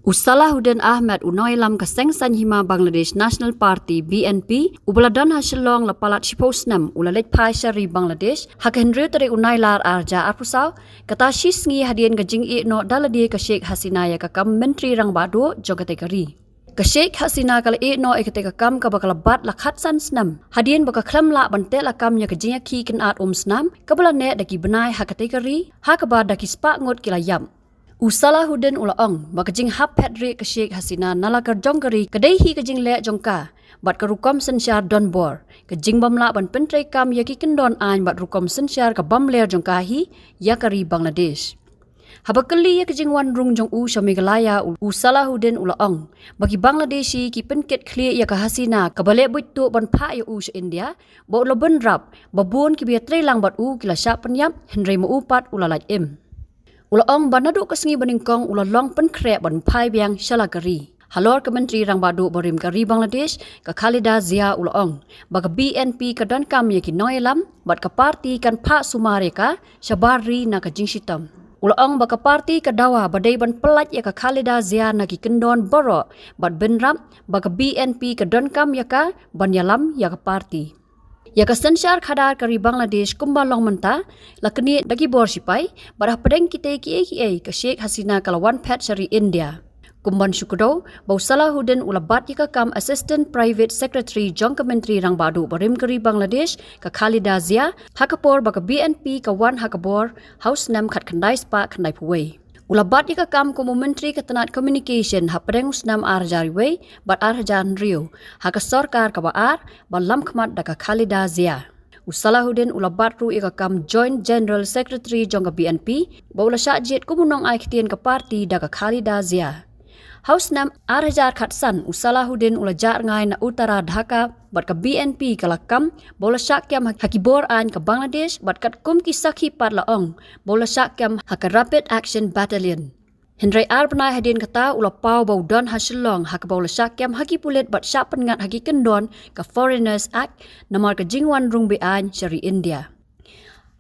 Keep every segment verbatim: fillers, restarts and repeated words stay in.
U Salahuddin Ahmed, u nongïalam ka Seng Saiñ Hima Bangladesh National Party, B N P, uba la don ha Shillong la palat shiphew snem, u la leit phai sha ri Bangladesh ha ka hynriew tarik u Nailar arhajar arphew saw, kata shi sngi hadien ka jingïehnoh da lade ka Sheikh Hasina ïa ka kam Myntri Rangbah Duh jong katei ka ri. Ka Sheikh Hasina ka la ïehnoh ïa katei ka kam kaba ka la bat la khatsan snem hadien ba ka khlem lah ban teh lakam ïa ka jingïakhih kynad umsnam kaba la neh da ki bnai ha katei ka ri, ha kaba da ki spah ngut ki la ïap. U Salahuddin u la ong ba ka jinghap phet rieh ka Sheikh Hasina na la ka jong ka ri ka dei hi ka jingleh jong ka bad ka rukom synshar donbor, ka jingbym lah ban pyntreikam ïa ki kyndon aiñ bad rukom synshar ka bym ler jong ka hi ïa ka ri Bangladesh. Haba kylli ïa ka jingwan rung jong u sha Meghalaya, u, u Salahuddin u la ong ba ki Bangladeshi ki pynkit khlieh ïa ka Hasina kaba leh buit tuh ban phah ïa u sha India, ba u la bynrap, ba bun kiba ïatreilang bad u ki la shah pynïap, hynrei ma u pat u la lait im. U la ong ba naduh ka sngi banyngkong u la long pynkhreh ban phai biang sha la ka ri. Halor ka Myntri Rangbah Duh barim ka ri Bangladesh, ka Khaleda Zia, u la ong ba ka B N P ka donkam ïa ki nongïalam bad ka party kan phah sumar ïa ka shabar ri na ka jingshitom. U la ong ba ka party ka dawa ba dei ban pyllait ïa ka Khaleda Zia na ki kyndon baroh bad bynrap ba ka B N P ka donkam ïa ka ban ïalam ïa ka party. Ïa ka synshar khadar ka ri Bangladesh kumba long mynta la knieh da ki bor shipai, bad hapdeng kitei kiei kiei ka Sheikh Hasina ka la wan phet sha ri India. Kumban shu kdew ba u Salahuddin u la bat ïa ka kam Assistant Private Secretary jong ka Myntri Rangbah Duh barim ka ri Bangladesh, ka Khaleda Zia, ha ka por ba ka B N P ka wan ha ka bor ha u snem khatkhyndai spah khyndaiphew wei. U la bat ïa ka kam kum u Myntri ka tnat Communication hapdeng u snem arhajar wei bad arhajar hynriew ha ka sorkar kaba ar ba lamkhmat da ka Khaleda Zia. U Salahuddin u la bat ruh ïa ka kam Joint General Secretary jong ka B N P, ba u la shah jied kum u nongai ktien ka party da ka Khaleda Zia. Ha u snem arhajar khatsan, u Salahuddin u la jah rngai na Uttara Dhaka bad ka B N P ka la kam ba u la shah kem ha, ha ki bor aiñ ka Bangladesh, bad katkum ki sakhi pat la ong ba u la shah kem ha ka Rapid Action Battalion. Hynrei ar bnai hadien kata u la paw ba u don ha Shillong, ha kaba u la shah kem ha ki pulit bad shah pynngat ha ki kyndon ka Foreigners Act namar ka jingwan rung beaiñ sha ri India.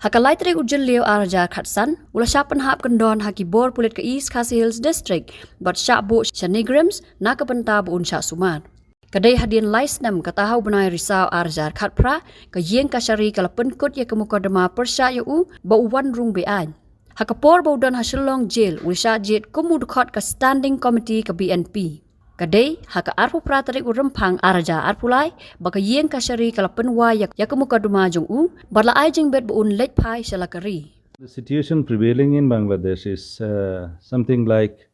Ha ka lai tarik u Jylliew arhajar khatsan, u la shah pynhap kyndon ha ki bor pulit ka East Khasi Hills District bad shah buh sha NEIGRIHMS na ka bynta ba un shah sumar. Ka dei hadien lai snem, kata ha u bnai Risaw arhajar khatphra, ka ïing kashari ka la pynkut ïa ka mukotduma pyrshah ïa u ba u wan rung beaiñ. Ha ka por ba u don ha Shillong Jail, u la shah jied kum u dkhot ka Standing Committee ka B N P. Ka dei ha ka arphew phra tarik u Rymphang arhajar arphew lai ba ka ïing kashari ka la pynwai ïa, ïa ka mukotduma jong u bad la ai jingbit ba un leit phai sha la ka ri. The situation prevailing in Bangladesh is, uh, something like,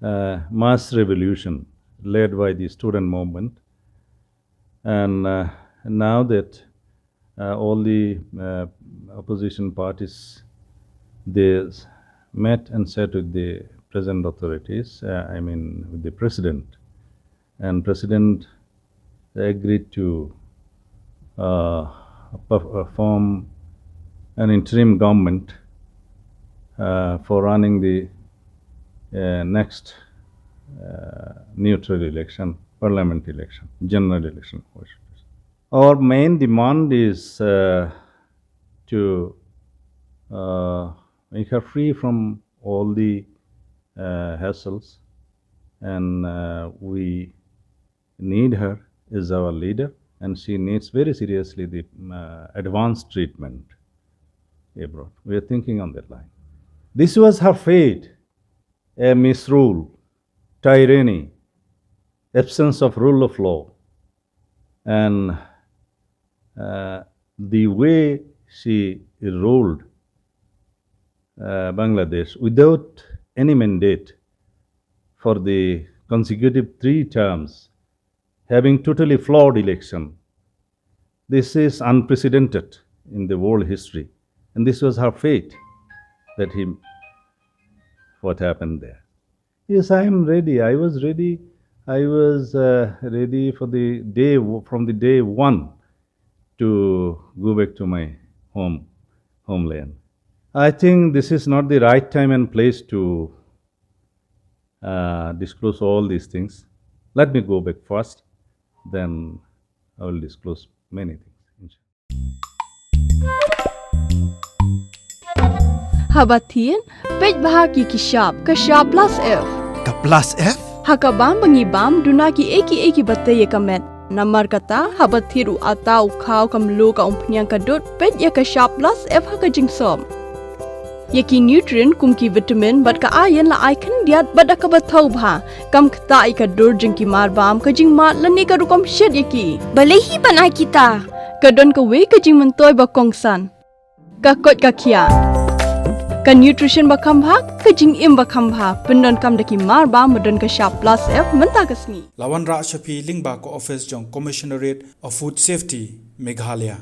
uh, mass revolution led by the student movement. And, uh, now that, uh, all the, uh, opposition parties, they s-, met and sat with the present authorities, uh, I mean, with the president. And president agreed to, uh, perf-, uh, form an interim government, uh, for running the, uh, next, uh, neutral election, parliament election, general election. Our main demand is, uh, to, uh, make her free from all the, uh, hassles, and, uh, we need her as our leader, and she needs very seriously the, uh, advanced treatment abroad. We are thinking on that line. This was her fate, a misrule, tyranny, absence of rule of law, and, uh, the way she ruled, uh, Bangladesh without any mandate for the consecutive three terms, having totally flawed election. This is unprecedented in the world history. And this was her fate that he, what happened there. Yes, I am ready. I was ready. I was, uh, ready for the day w-, from the day one to go back to my home, homeland. I think this is not the right time and place to, uh, disclose all these things. Let me go back first, then I will disclose many things. Haba thied, peit bha ki ki shap, ka shap plus F. Ka Plus F? Ha ka bam ba ngi bam, duna ki ei ki ei ki ba tei ïa ka met. Namar kata, haba thied u atta u khaw ka mluh ka umphniang ka dud, peit ïa ka shap Plus F ha ka jingsop. Ïa ki nutrient kum ki vitamin bad ka iron la ai khyndiat bad da kaba thaw bha. Kam ktah ïa ka dur jong ki mar bam, ka jingmad lane ka rukom shet ïa ki. Balei hi ban ai kita? Ka don kawei ka jingmyntoi ba kongsan. Ka koit ka khiah. Ka nutrition ba kham bha, ka jingim ba kham bha. Pyndonkam da ki mar bam ba don ka shap Plus F mynta ka sngi. La wanrah sha phi lyngba ka office jong Commissionerate of Food Safety, Meghalaya.